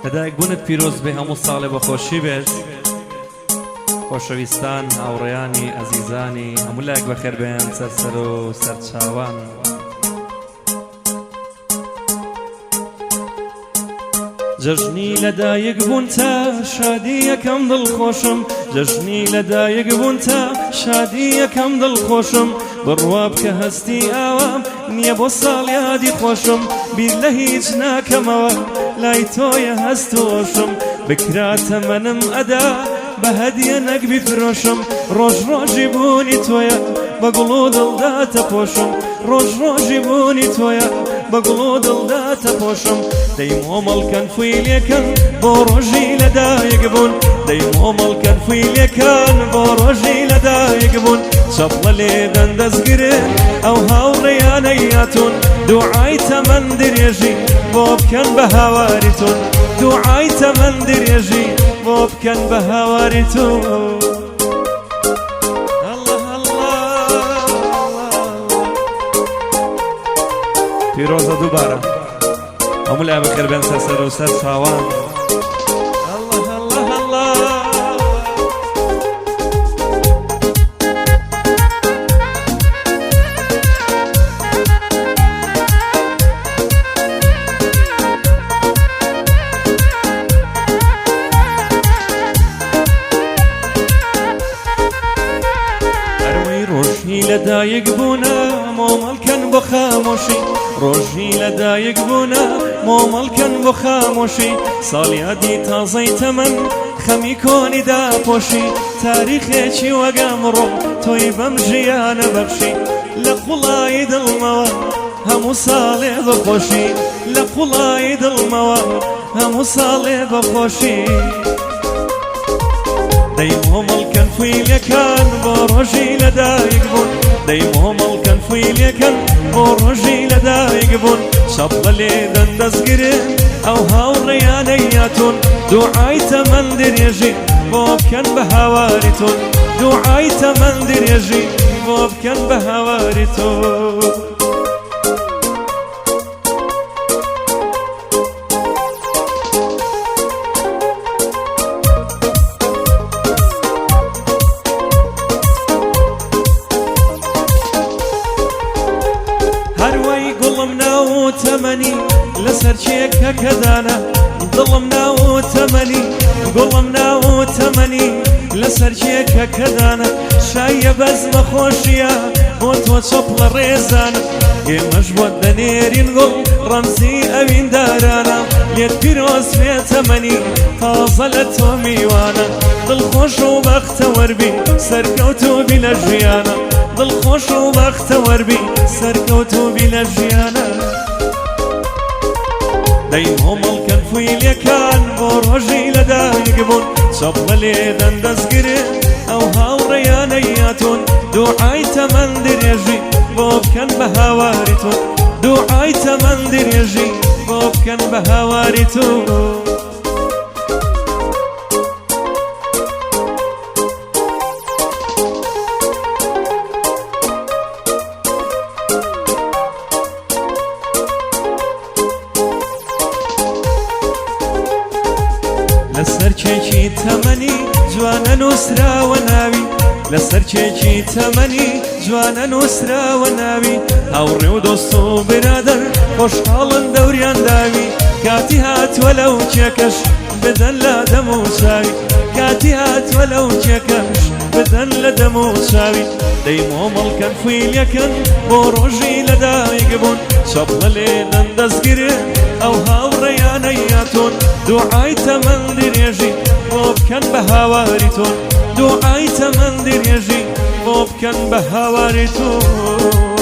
لەدایک بوونت پیرۆز بێ، هەموو ساڵێ بەخۆشی بێت. خۆشەویستان، هاوڕێیانی ئەزیزانی، هەموو لایەک بەخێر بێن سەر سەر و سەرچاوان. جەژنی لەدایک بوونتە شادی یەکەم دڵخۆشم، جەژنی لەدایک بوونتە شادی یەکەم دڵخۆشم، بڕوا بکە هەستی ئاوام نییە بۆ ساڵیادی خۆشم، بیر لە هیچ ناکەمەوە لای تۆیە هەست و بکرا تەمەنم ئەدا بە هەدیە نەک بیفرۆشم، ڕۆژ ڕۆژی بوونی تۆیە بە گوڵ و دڵداتە پۆشم، ڕۆژ ڕۆژی بوونی تۆیە بە گوڵ و دڵداتە پۆشم. دەی مۆمەڵکەن فویلەکەن بۆ ڕۆژی لەدایک بوون، دەی مۆمەڵکەن فویلەکان بۆ ڕۆژی لەدایک بوون، چەپڵە لێدەن دەستگرن ئەو هاوڕێیانەی هاتوون، دوعای تەمەن درێژی بۆ بکەن بە هاواریتون، دوعای تەمەن درێژی بۆ بکەن بە هاواریتون. پیرۆزە دووبارە هەموو لای بەخێر بێن سەر سەر و سەر چاوان. ڕۆژی لەدایک بوونە مۆمەڵکەن بۆ خامۆشی، ڕۆژی لەدایک بوونە مۆمەڵکەن بۆ خامۆشی، ساڵیادی تازەی تەمەن خەمی کۆنی داپۆشی، تاریخێکی وەگەمڕۆ تۆی بەم ژیانە بەخشی، لە قوڵایی دڵمەوە هەموو ساڵێ بەخۆشی، لە قوڵایی دڵمەوە هەموو ساڵێ بەخۆشی. دەی مۆمەڵکەن فیلەکان بۆ ڕۆژی لەدایک بوون، دەی مۆمەڵکەن فیلەکەن بۆ ڕۆژی لەدایک بوون، چەپڵە لێدەن دەستگرن ئەو هاوڕێیانەی هاتوون، دوعای تەمەن درێژی بۆ بکەن بە هاواریتون، دوعای تەمەن درێژی بۆ بکەن بە هاواریتون. هەروەی گوڵم ناو تەمەنی لەسەر چێکەکەدانە، دڵم ناو تەمەنی گوڵم ناو تەمەنی لەسەر چێکەکەدانە، شایە بەزمە خۆشیە بۆ تۆ چەپڵە ڕێزانە، ئێمەش بۆ دەنێرین گوڵ ڕەمزی ئەویندارانە، لێت پیرۆز بێ تەمەنی تازە لە تۆ میوانە، دڵخۆش و بەختەوەربی سەرکەوتوو بی لە ژیانە، دڵخۆش و بەختەوەربی سەرکەوتوو بی لە ژیانە. دەی مۆمەڵکەن فویلەکان بۆ ڕۆژی لەدایک بوون، چەپڵە لێدەن دەستگرن ئەو هاوڕێیانەی هاتوون، دوعای تەمەن درێژی بۆ بکەن بە هاواریتون، دوعای تەمەن درێژی بۆ بکەن بە هاواریتون. لەسەر کێکی تەمەنی جوانە نووسراوە ناوی، لەسەر کێکی تەمەنی جوانە نووسراوە ناوی، هاوڕێ و دۆست و برادەر خۆشحاڵن دەوریان داوی، کاتی هاتووە لەو کێکەش بدەن لە دەم و چاوی، کاتی هاتووە لەو کێکەش بدەن لە دەم و چاوی. دەی مۆمەڵکەن فیلەکەن بۆ ڕۆژی لەدایک بوون، چەپڵە لێدەن دەستگرن ئەو هاوڕێیانەی هاتوون، دوعای تەمەن درێژی بۆ بکەن بە هاواریتون، دوعای تەمەن درێژی بۆ بکەن بە هاواریتون.